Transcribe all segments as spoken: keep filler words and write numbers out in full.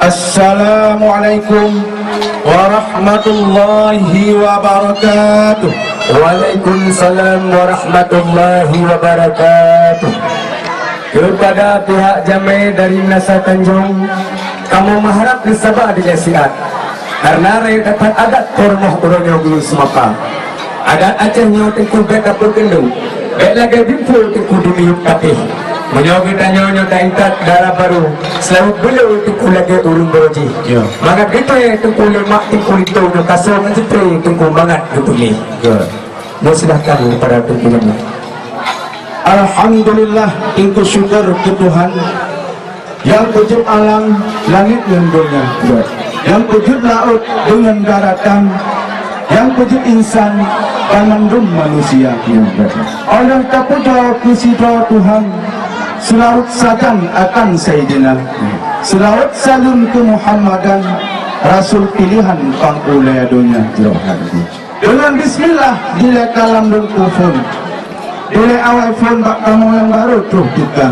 Assalamualaikum warahmatullahi wabarakatuh. Waalaikumsalam warahmatullahi wabarakatuh. Keupada pihak jamé dari Meunasah Tanjong, kamoe meuharab neusaba dilèe siat, kareuna rayeuk that adat peurumoh uroe nyoe geuyue seumapa. Adat Aceh nyoe Teungku bèk tapeukeunduek, bèk lagèe bimpue Teungku dimiyueb tapéh. Meunyoe geutanyoe nyoe taintat dara barô, seulaweuet beu le Teungku lagèe ureueng barô jih. Ya. Mangat geutré Teungku lé mak Teungku linto nyoe ka soe ngon sitré Teungku mangat geupeumiléh. Ya. Meusilahkan keupada Teungku Jamal. Alhamdulillah, Teungku syukur keu Tuhan. Nyang peujeuet alam langét ngon donya, nyang peujeuet laôt deungon daratan, nyang peujeuet insan banmandum manusia. Allah tapujoe keu sidroe Tuhan, seulaweuet sajan akan Saidina, seulaweuet saleuem keu Muhammadan, rasul piléhan pang ulèe donya. Deungon bismillah dilèe kalam lôn keu phon. Dilèe awai phon bak kamoe nyang barô troh teuka.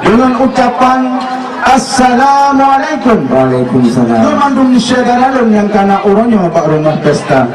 Deungon ucapan, "Assalamualaikum." Waalaikumsalam. Keu mandum syedara lôn nyang ka na uroe nyoe bak rumoh pesta.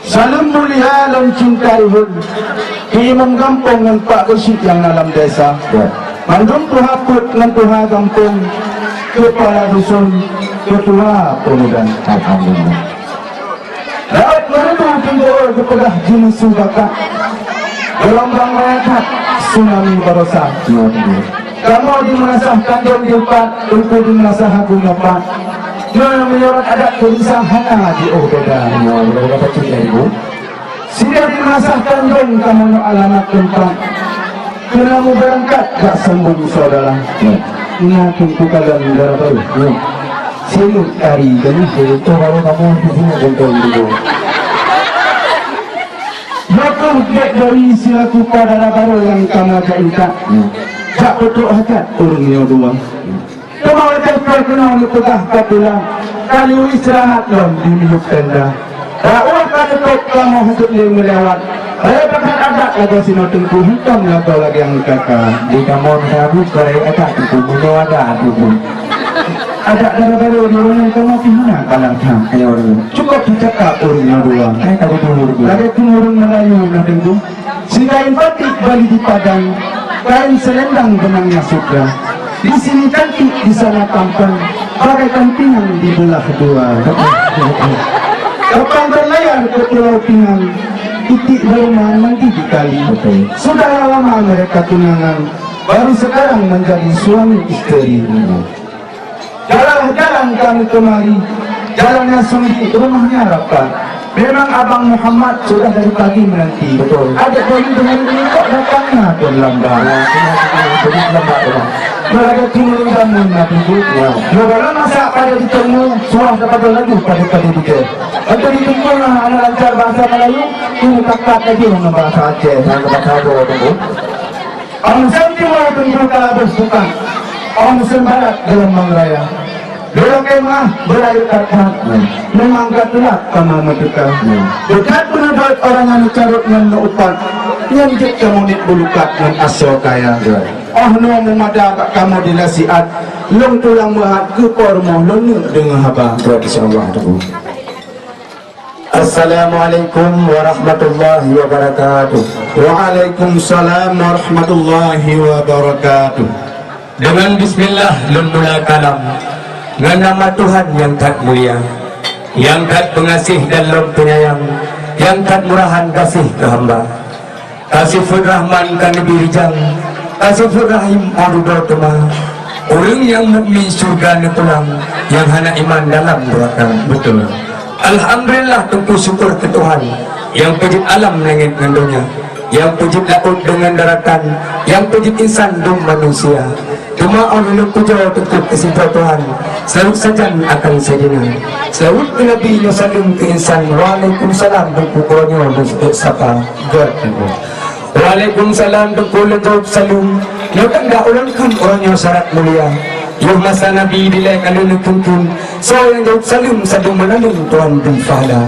Saleuem mulia lôn cinta ihon keu imum gampông ngon pak geusyik nyang na lam desa. Ya. Mandum tuha peuet ngon tuha gampông, keupala dusun, keutua peumuda. Alhamdulillah. Laôt meureudu Teungku geupeugah jimusu bakat, geulombang raya that tsunami barosa. Kamoe di Meunasah Tanjong dipat, Teungku di Meunasah Agung nyoe pat. Nyoe meunyoe rot adat keu desya hana jiôh beda. Nyoe meunyoe rot adat keu desya, Ibu. Sideh di Meunasah Tanjong kamoe nyoe alamat teumpat. Keuneuk meubeurangkat jak sambông syedara. Na Teungku kalon dara barô. Sileuk tari, jadi sileuk tu baru kamu di sini gentong dulu. Nyoe keuh gét dari silaku dara barô nyang kamoe jak intat. Jak peutrok hajat ureueng nyoe dua. Teuma watèe pih keunoe neupeugah ka pulang, ka lheueh istirahat lom di miyueb tenda. Dakwah ka teutôb, kamoe hanjeuet lé meulewat. Rayeuk that adat lagèe sinoe Teungku, hantom lagoe lagèe angkaka. Di kamoe meusabu keu rayeuk adat Teungku, meunyoe adat Teungku. Adat dara barô di ureueng kamoe pih hana kalah that. Ayo, ureueng. Cukup teucakap ureueng nyoe dua. Hai ka beutôi, ureueng. Lagèe keu ureueng Meulayu nah Teungku. Sikain batik bali di Padang, kain selendang benangnya sutra. Di sini cantik, di sana tampan, bagaikan pinggang dibelah dua. Kapan berlayar ke Pulau Pinang, itik dauman mandi di kali. Betul. Sudah lama mereka tunangan, baru sekarang menjadi suami isteri. Jalanlah jalan kami kemari, jalannya sunyi, rumahnya rapat. Memang Abang Muhammad sudah dari pagi menanti. Betul. Adik Bayu dengan ini kok datangnya terlambat? Ya, sudah, sudah, sudah terlambat, Abang. Kalau ada timbul bangun, Nabi Bu. Ya. Kalau masak pada ditemu, suah dapat laju pada-pada dikit. Untuk ditunggu lah, anak lancar bahasa Melayu, ini kakak lagi dengan bahasa Aceh. Jangan bahasa Aceh, Abang Bu. Óh musém timur Teungku ka habéh bukak, óh musém barat geulumbang raya. Lôn lakèe meu'ah beurayeuk that-that, memang ka teulak kamoe meuteuka. Beujat beuneudeuk ureueng nyang neucarôt ngon neuupat, nyan jeuet kamoe niet beulukat ngon asoe kaya. Óh noe meumada bak kamoe di nasihat, lôn pulang meuhat keu po rumoh lôn neuk deungoe haba. Insya Allah, Teungku. Assalamualaikum warahmatullahi wabarakatuh. Waalaikumsalam warahmatullahi wabarakatuh. Deungon bismillah lôn mula kalam, ngon nama Tuhan nyang that mulia, nyang that peungaséh dan lom peunyayang, nyang that murahan gaséh keu hamba. Ka sifeuet Rahman ka neubri rijang, ka sifeuet Rahim 'oh dudoe teuma. Ureueng nyang mukmin syeuruga neupulang, nyang hana iman dalam neuraka. Beutôi. Alhamdulillah, Teungku syukur keu Tuhan, nyang peujeuet alam langét ngon donya, nyang peujeuet laôt deungon daratan, nyang peujeuet insan dum manusia. Teuma óh lheueh pujoe teuntèe keu sidroe Tuhan, seulaweuet sajan akan Saidina. Seulaweuet keu Nabi nyoe saleuem keu insan. Waalaikumsalam, Teungku, uroe nyoe lôn seuôt sapa. Gèt, Teungku. Waalaikumsalam, Teungku, lôn jaweueb saleuem. Nyoe tanda ulôn kheun uroe nyoe syarat mulia. Yoh masa Nabi dilèe ka lheueh neukheun-kheun, soe nyang jaweueb saleuem sadum meunaleueng Tuhan bri pahala.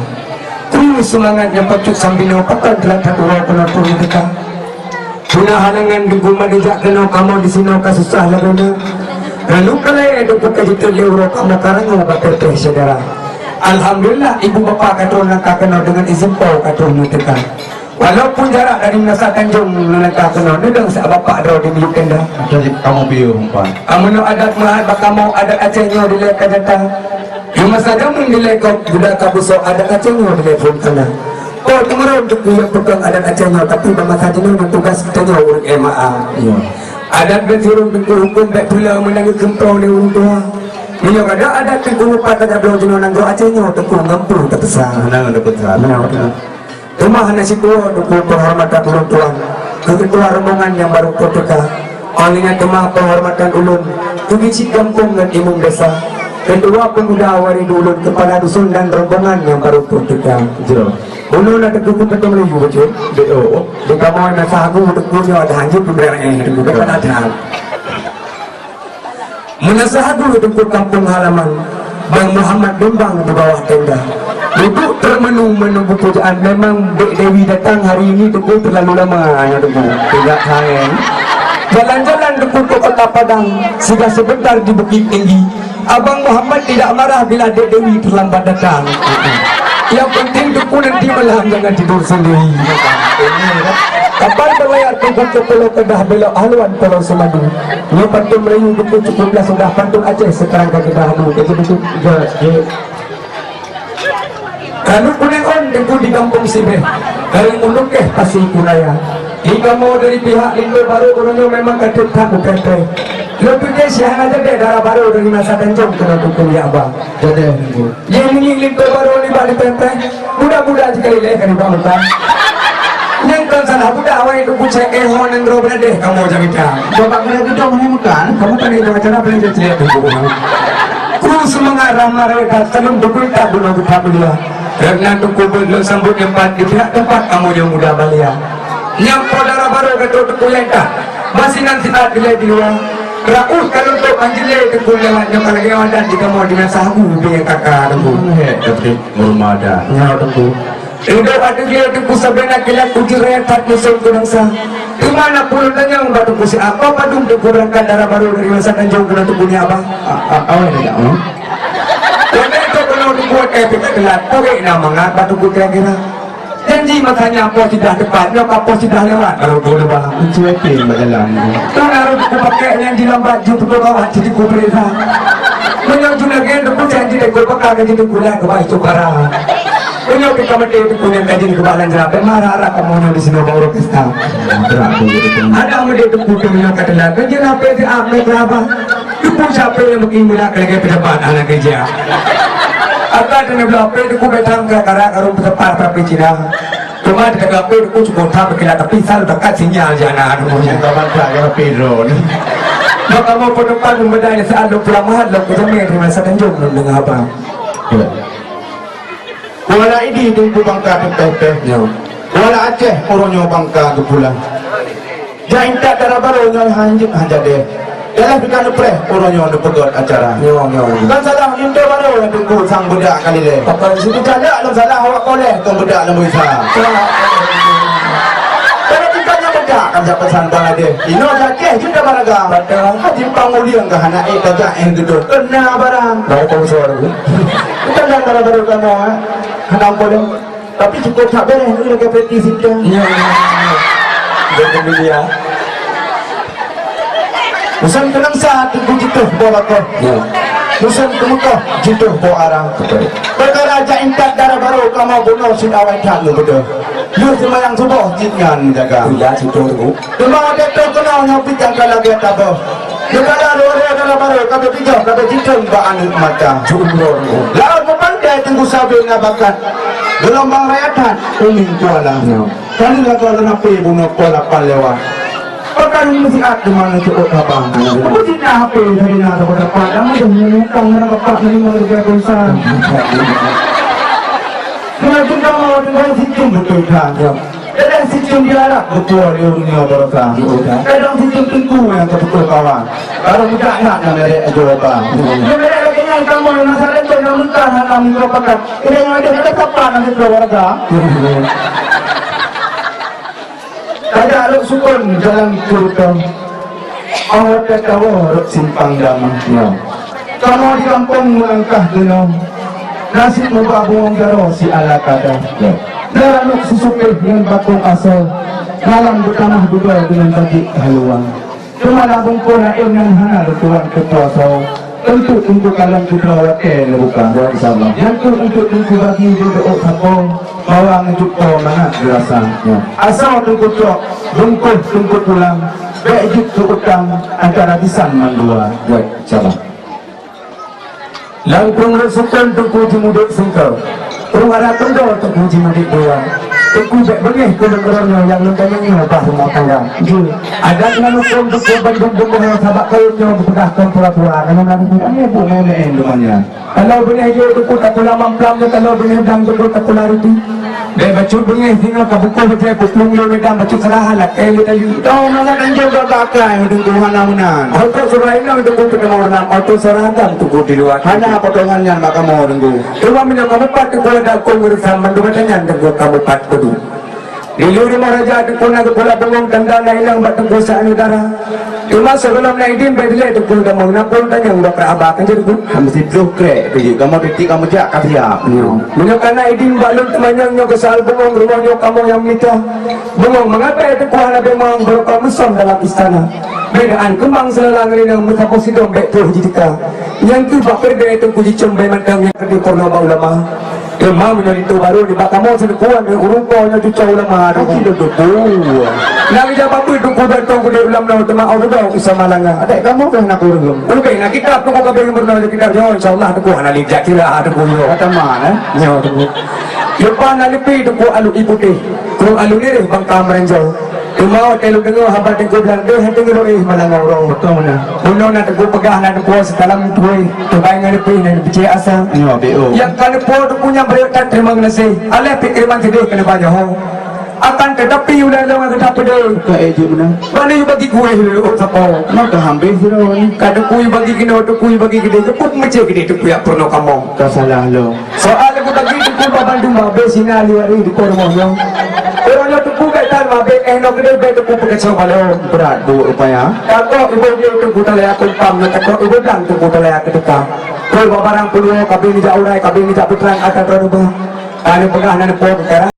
Kru seumangat nyang pacut sambinoe, pakon teulat that uroe keunoe troh teuka. Peue na halangan geuguma dijak keunoe kamoe disinoe ka susah lagèe nyoe. Lalu keulayée deuh buka jiteuet lé uroe kamoe karangoe bak peureuteh syedara. Alhamdulillah, ibu bapa ka troh langkah keunoe deungon izin Po ka troh neuteuka. Walaupun jarak dari Meunasah Tanjong neulangkah keunoe, neudong sa bapak droe di miyueb tenda. Jadi kamoe piôh umpan. Ameunyoe adat meuhat bak kamoe, adat Aceh nyoe dilée ka jata. Di masa jameun dilée gob, buda ka beusoe, adat Aceh nyoe dilée phon kana. Po teumeuron teungku nyang peukong adat Aceh nyoe, tapi bak masa jinoe nyang tugas geutanyoe ureuëng M A A. Iya. Adat geuturun teungku hukôm bék pula meunangkeuh keumprong lé ureuëng tuha. Meunyoe kada adat teungku lupa tajak bloe jinoe nanggroe Aceh nyoe teungku ngon peue tapeusa. Nah, ngon tapeusa. Nah, betul. Teuma hana sipuwoe teungku peuhormatan ulôn tuan keu keutua rombongan nyang barô peuet teuka. Óh lheueh nyan teuma peuhormatan ulôn keu geuchik gampông ngon imum desa, keutua peumuda waréh ulôn, keupala dusun dan rombongan nyang barô peuet teuka. Jroh. Ulôn na teungku keu Teungku Melayu bacut. Di, oh, oh. Di kamoe na sagu teungku nyoe ada hanjeuet peubeurang eh teungku. Betul. Kan ada. Meunasah Agung teungku kampung halaman, Bang Muhammad Dumbang di bawah tenda. Duduk termenung menunggu pujaan, memang Dek Dewi datang hari ini teungku terlalu lama, ya teungku. Tidak sayang. Jalan-jalan teungku ke Kota Padang, sudah sebentar di Bukit Tinggi. Abang Muhammad tidak marah bila Dek Dewi terlambat datang. Yang penting teungku nanti malam jangan tidur sendiri. Kapal berlayar teungku ke Pulau Kedah, belok haluan Pulau Semadu. Nyoe pantôn Melayu teungku cukup lah sudah, pantôn Aceh sekarang ka geudah anu. Jadi betul. Ya, ya. Kanu kunéng ôn teungku di gampông Sibéh, Kareng Undong keh Pasi Kuraya. Di kamoe dari pihak linto barô uroe nyoe memang ka trép that meupreh-preh. Lôn pike si hana jadeh dara barô dari Meunasah Tanjong keunoe teungku ya ba. Jadeh teungku. Jih meungieng linto barô nibak di preh-preh, buda-buda jikali lé ka nibak muka. Nyang kon salah buda awai teungku cek eh ho nanggroe beunadeh kamoe jamita. Coba kena gedong ni muka, kamu tadi dengan cara paling cek teungku. Kru seumangat ramah rayat saleuem beubeuta bunoe geutak mulia. Karena teungku beuet lôn sambot nyan pat di pihak teumpat kamoe nyang muda balia. Nyang po dara barô ka trok teungku nyang ka. Masinan sitat dilée di luwa. Raus ka lôn trok manjilé teungku lewat nyoe ka lagée wadan di kamoe dengan sahu bie kaka teungku. Heh, tapi hormat dah. Nyoe teungku. Indok adeuk lé teungku sabe na kilat uji raya that musoh keu bansa. Teuma na pulon tanyong bak teungku siapa padum teungku beurangkat dara barô dari Meunasah Tanjong keunoe teungku nyak bah. A-, a-, awai dah, hmm? Keuneuk teungku keunoe teungku eh pih ka telat. Pagek na mangat bak teungku kira-kira. Janji masanya poh sidah tepat, nyoe ka poh sidah lewat, baru dua leubah. Mencuekin bak jalan. Kan harus kupakek nyan jilambat, jeuet keu bawah, jeuet keu peurintah. Meunyoe jeuet lagée teungku janji, teungku baka ka jeuet keu bulan, keu bayi cukara. Meunyoe pih ka meudeh teungku nyan ka jeuet keu balan jerapet, marah-marah kamoe nyoe di sinoe bak uroe pesta. Ada meudeh teungku tu meunyoe ka teulat, ka jeuet lapet siap lé keuraba. Teungku siapa nyang beuki meunak lagée peujabat hana keureuja. Ata teungoh blah pé teungku bék tham kara-kara karong peuteupah tapi Cina. Teuma teuka pé teungku cukup tham beukilat tapi sal bakat sinyal jana teungku. Nyang ka mantap ya pé drone. Bak kamoe peunumpang meubeda saat lôn pulang mahat lôn kujamé di Meunasah Tanjong lôn deungoe haba. Kuala Idi teungku bangka teuntèe-teuntèe nyoe. Kuala Aceh uroe nyoe bangka geupulang. Jak intat dara barô nyoe hanjeuet han jadeh. Dalam pih ka neupreh uroe nyoe neupeugöt acara. Nyoe, nyoe. Bukan salah linto barô nyang teungku sang beudak ka lilée. Pakon situ jalak lom salah awak poleh kong beudak lom bisa. Kalau tingkat nyang beudak kan siapa san Bangladesh. Inoe jak Aceh jeuet da baraga. Betul. Haji Panguliang ka hana ék tajak eh geudong. Kena barang. Baru kong suara. Bukan dan dara barô kamoe, eh. Hana ampôn. Tapi cukup that béreh lagèe preti sinta. Ya, ya, ya. Jadi dia. Usan keunong sa teungku jituh po lakoh. Ya. Usan keumeukoh jituh po arang. Betul. Peukara jak intat dara barô kamoe bunoe cit awai that meubeudôh. Lheueh seumayang suboh cit nyan meujaga. Ya, jituh teungku. Teuma watèe troh keunoe nyoe pih nyang ka lagèe taboh. Neugara luwa-luwa dara barô ka beupijoh ka beujitem bak aneuk mata. Jumroh. Laôt meupantai teungku sabe na bakat. Geulumbang raya that umieng kuala. Ya. Kali lagoe leunapé bunoe po lapan lewat. Pakon meusiat teuma neucok haba. Apa cit na hapé tadi na dapat-dapat. Kamu dah menemukan mana bapak menerima lebih dosa. Kena cinta mau tinggal situ betul kan. Ya. Kadang situ diharap betul di dunia baroka. Kadang situ teungku nyang ka beutôi kawan. Baru budak nak nyang merek aja apa. Nyang merek lagi nyang kamu yang masa renta nyang mentah nak kamu kau pakai. Ini yang ada ada kapan nanti keluarga. Kada alok sukon jalan kurutong. Awai tatawoe rot simpang damah nyoe. Kamoe di gampông meulangkah keunoe, na cit meuba bungöng jaroe si ala kada. Ya. Na ranub sisupéh ngon bakong asoe, malam beutamah dudoe deungon batik haluang. Teuma na bungkôh laén nyang hana lôn tuan teupuasoe. Teuntu Teungku kalon keudroe watèe neubuka. Ya, insya Allah. Nyan keuh untuk Teungku bagi di do'ok sapo, bahwa ngeujok po mangat geurasa. Ya. Asoe Teungku trok, bungkôh Teungku pulang, bèk jeuet keu utang antara bisan mandua. Ya, insya Allah. Lam krueng rot sukon Teungku jimudik singkong. Krueng adak keudroe Teungku jimudik dua. Teungku bèk beungéh keu lôn uroe nyoe nyang lôn tanyong nyoe bah rumoh tangga. Jeuet. Adat ngon hukôm Teungku bandum bumoe sabab kayém nyoe geupeugah kon pura-pura. Nyoe na Teungku, eh, bu meu'en teumanya. Kalau beungéh jeuet Teungku tapula mamplam nyoe, kalau beungéh dang Teungku tapula ruti. Bèk bacut beungéh singoh ka bukon bajèe, peuplueng lôn meudang bacut serahan lakèe lé tali. Dong malah kan jeuet bak akai Teungku hana meunan. Oto surah inong Teungku peuteumé ureueng, oto surah agam Teungku di luwa. Hana potongan nyan bak kamoe Teungku. Teuma meunyoe kamoe pat Teungku adak kon urusan mandum mata nyan Teungku kamoe pat kudu. Di luwa rumoh raja Teungku na geupula bungöng tanda na inong bak Teungku saát nyoe dara. Teuma sigohlom na idin bèk dilèe Teungku kamoe na phon tanyong bak Abah kan jeuet Teungku. Meusidroe krek keu jeuet kamoe titik kamoe jak ka siap. Nyoe. Meunyoe ka na idin bak lôn teumanyong nyoe keu soal bungöng rumoh nyoe kamoe nyang mita. Bungöng mangat bèk Teungku hana beumaang barokah musöm dalam istana. Bèk daan keumang seulalang rinong meusaboh sidong bèk troh jiteuka. Nyang keuh bak peureudèe Teungku jicöm bèe mantong nyang keudeh peurunoe bak ulama. Teuma meunyoe linto barô nibak kamoe sineuk kuat ngon ureueng po nyoe cucoe ulama Teungku. Aci lôn Teungku. Nyang ija babeuet Teungku gantong keudeh ulam nyoe teuma awai dudoe Isa Malanga. Adak kamoe keuh na kureueng. Leubeh na kitab Teungku ka bri meurunoe kitab nyoe insya Allah Teungku hana lé jak sira Teungku nyoe. Kata man, eh? Nyoe Teungku. Leupah na leupie Teungku alui putéh. Krueng alui nireh bangka meuranjau. Teuma watèe lôn deungö haba Teungku blang deuh hate ngeurôh éh malang uroe. Beutôi meunan. Bunoe na Teungku peugah na Teungku sitalam tuwéh, tubai ngon leupie na picék asa. Nyoe, B O. Nyang ka neupo Teungku nyang barô that teurimong geunaséh. Aléh pih kiriman sideh keuneuk banyoe ho. Akan teutapi ulèe lôn geudah peudeuh. Ka éh jeuet meunan. Bani bagi kuéh lôn sapo. Maka hambéh sidroe ni. Ka Teungku bagi keunoe, Teungku bagi keudeh. Teungku meucéh keudeh Teungku jak peurunoe kamoe. Ka salah lôn. Soal Teungku bagi Teungku babandum babé sina liwat ri di rumoh nyoe. Ureueng nyoe Teungku bèk tan mabé eh noe keudeh bèk Teungku peukeucok balom. Brat buet rupanya. Takot iboh nyoe Teungku talaya kumpam nyoe takot iboh dang Teungku talaya keudeuka. Keu bak barang peuluh kabé neujak urai kabé neujak peutrang atra droeneuh bah. Ka neupeugah na neupo keu kara.